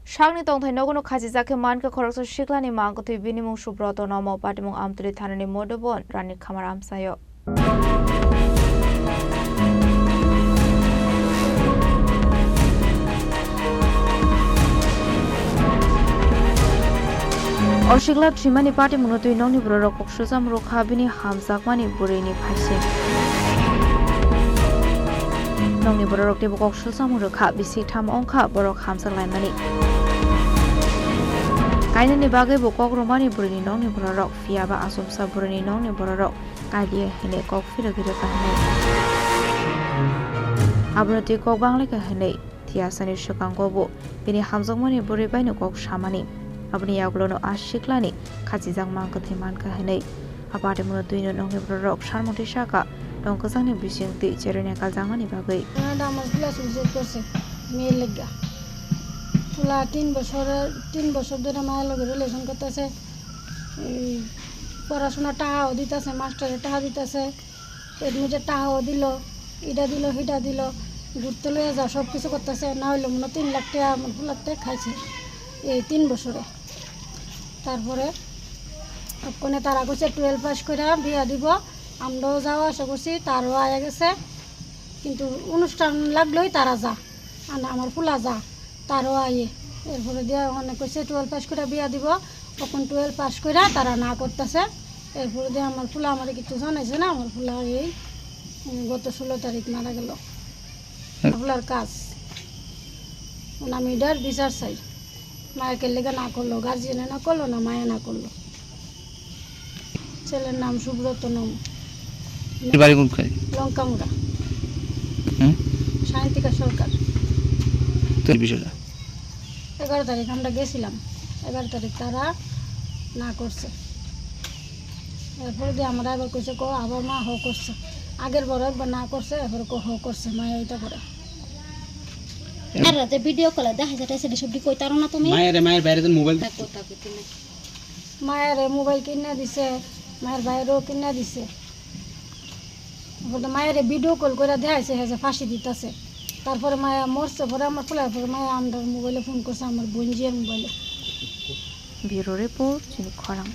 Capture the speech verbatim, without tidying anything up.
Sakni tongthai nogono khachijak khe mankha khoroksa siklani mangkwthwi, bini mung Subroto Nomo, patimung Amtwlwi thanani Modobon Rani Khamar amchaio. O sikla thwimani patimungno twi nokni bororok kok sujam rwkha bini hamjakmani bwrwini phaising. Nokni bororok teibo kok sujam rwkha, bisik tham wngkha borok hamjak laimani. Kainani bagwi bo kok rwmani bwrwini nokni bororok, phiya ba achomsa bwrwini nokni bororok kaidiya hinwi kok phirogwi rwkha hinwi. Abono twi kok banglaikha hinwi. Thiyasani swkango bo bini hamjakmani bwrwi baino kok samani. Aboni yagulono a siklani khachijak mankha thwi mankha hinwi. A patimungno twino nokni bororok salmungtwi saka tong kwchangni bising twi cherwi nai kaljakmani bagwi. Damas bila suicide korse, meyar lega. Pula tin bosor, tin bosor dhore maya loge relation kortase. Ei, porashona taha o ditase, mastore taha ditase. Admit-e taha o dilo, ida dilo, hida dilo, ghurte loiya ja, sob kichu kortase, na hoile mone tin lakh taka, mon lakh taka khaise ei tin bosore. Tarpore okkone tara koise twelve pass kore biya dibo, amrao jao asha korsi, taro aya gese, kintu onusthan lagloi tara ja, ana amar pula ja, taro aye. Erpore dia okkone koise twelve pass kore biya dibo, okkon twelve pass kore tara na kortase. Erpore de amar pula amare kichu janaise na, amar pula ei, mm, goto solo tarik mara gelo. Hmm. Pular kaj. Okkon ami dar bichar sai. Maya ker lega na korlo, guardian-e na korlo, na maya na korlo. Chelenar nam Subroto Nomo. এর বাড়ি কোন খাই? লঙ্কামুড়া। হুম? সায়ন্তিকা সরকার। তো এই বিষয়টা? এগারো তারিখ আমরা গেছিলাম, এগারো তারিখ তারা না করছে। এরপরে দিয়ে আমরা আবার কইছে, কো আবার মা হ করছে, আগের বড় একবার না করছে, এরপরে কো হ করছে, মা এইটা করে। আর রাতে ভিডিও কলে দেখা যায়, এসে সবজি কই তারো না তুমি? মায়ের, মায়ের বাইরে তো মোবাইল। কথা কইতে না। মায়ের মোবাইল কিনে দিছে, মায়ের বাইরেও কিনে দিছে। বলতে মায়ের ভিডিও কল করে দেখাইছে, হ্যাঁ, যে ফাঁসি দিতেছে। তারপরে মায়া মরছে, পরে আমার খোলার পরে মায়া আমার মোবাইলে ফোন করছে, আমার বোন জিয়ার মোবাইলে। Bureau report, Chini Khorang.